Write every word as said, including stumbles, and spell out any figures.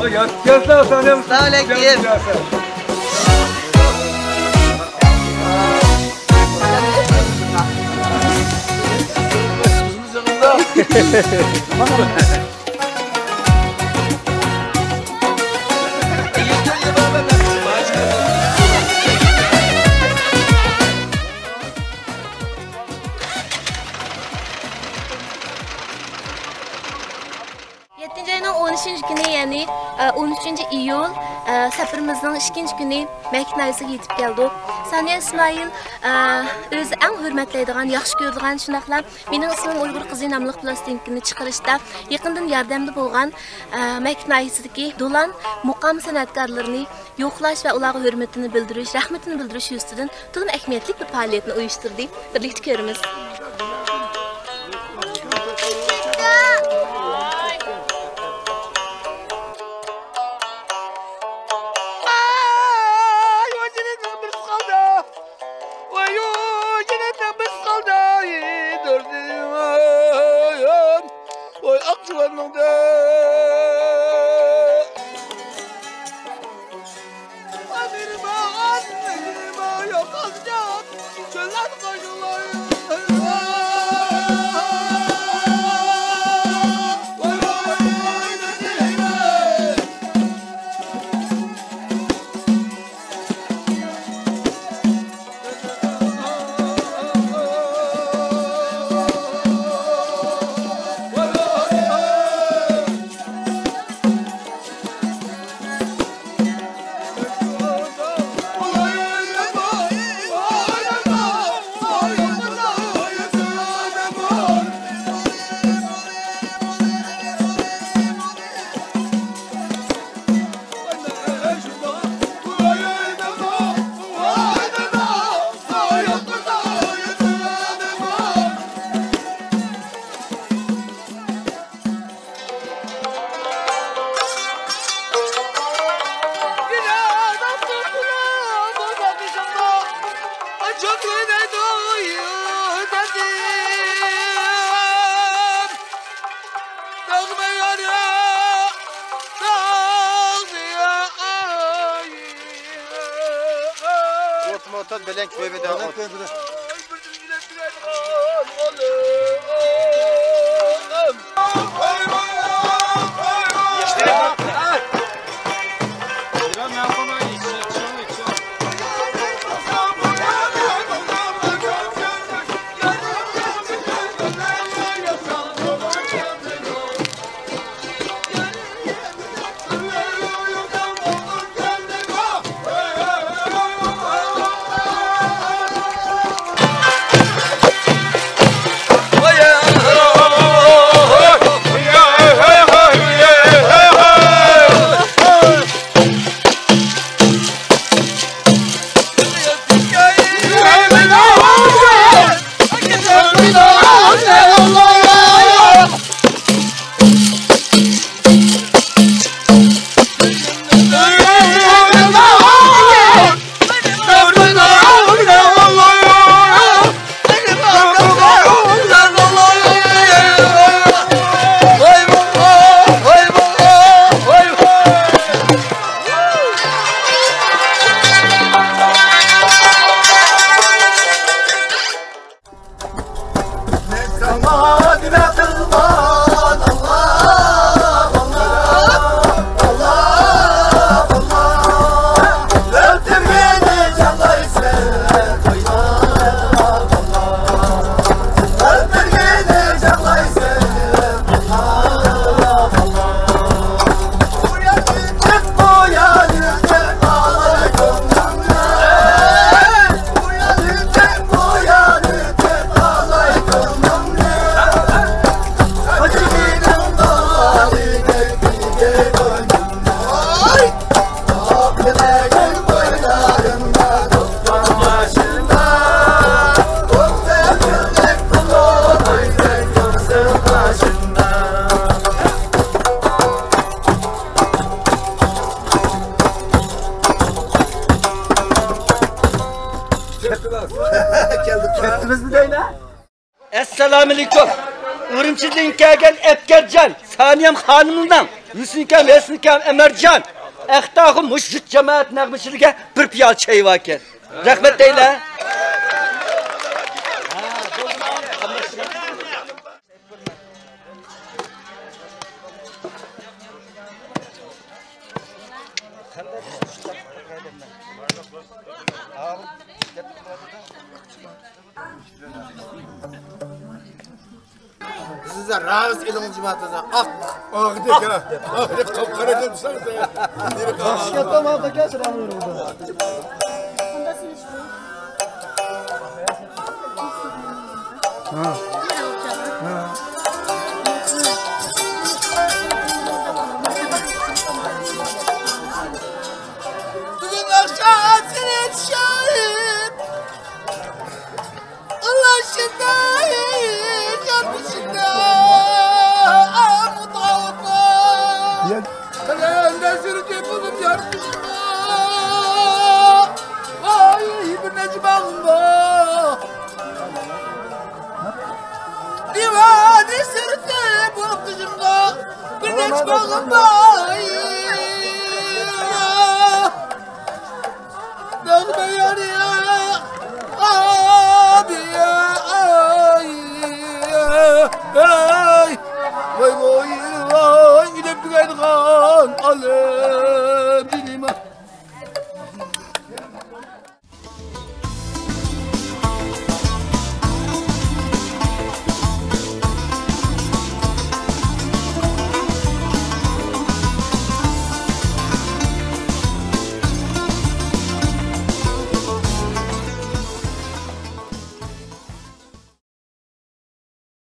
ياخشى كەلسەن، خانىم. ئەسسالامۇئەلەيكۇم. ياخشى كەلسەن. يەتتىنچى ئاينىڭ ئون ئۈچىنچى كۈنى، يەنى، ئە، ئون ئۈچىنچى ئىيۇل، ئە، سەپىرىمىزنىڭ ئىككىنچى كۈنى مەكىت ناھىيەسىگە يېتىپ كەلدۇق. سانىيە ئىسمائىل، ئە، ئۆزى ئەڭ ھۆرمەتلەيدىغان، ياخشى كۆرىدىغان، شۇنداقلا مېنىڭ ئىسمىم ئۇيغۇر قىزى ناملىق پىلاستىنكىنى چىقىرىشتا يېقىندىن ياردەمدە بولغان، ئە، مەكىت ناھىيەسىدىكى دولان مۇقام سەنئەتكارلىرىنى يوقلاش ۋە ئۇلارغا ھۆرمىتىنى بىلدۈرۈش، رەھمىتىنى بىلدۈرۈش يۈزىسىدىن تولىمۇ ئەھمىيەتلىك بىر پائالىيەتنى ئۇيۇشتۇردى. بىرلىكتە كۆرىمىز. ۋاي، ۋاي، جەننەتنىڭ بىرسى قالدى. ۋاي، ۋاي، جەننەتنىڭ بىرسى قالدى. ۋاي، ئاق جۇۋاننىڭ دە. ئوت موتور بىلەن كۆيمىدى ئوت. كەتتىمىزمۇ دەيلى؟ ئەسسالامۇئەلەيكۇم. ئۈرۈمچىدىن كەلگەن ئەپكەرجان، سانىيەم خانىمنىڭ، ھۈسنىكەم، ھېسنىكەم، ئەمەرجان، ئەختاخۇن مۇشۇ جۇت جامائەت نەغمىچىلىرىگە بىر پىيالە چاي باركەن. رەھمەت دەيلە. بىزدە راست ئېلىڭىز جىماتىدا ئاق. ئاغدەك، ھە. ئاغدەك قاپقارا دەپ سالسا. باشقا تاماق ئاكا، سىلەرنىڭ يولىدا. ھە. ھە. بۈگۈن ئاخشام سېنى چۈشۈرۈپ، ئاللاشىدا، يارمىشىدا، ئامۇت ئاۋۇت. قەلەندە سۈركە بولۇپ يارمىشىدا. ۋاي، بىر نەچچە باغىم بار. دىۋانە سۈركە بولۇپ قېشىمدا. بىر نەچچە باغىم بار. داغدا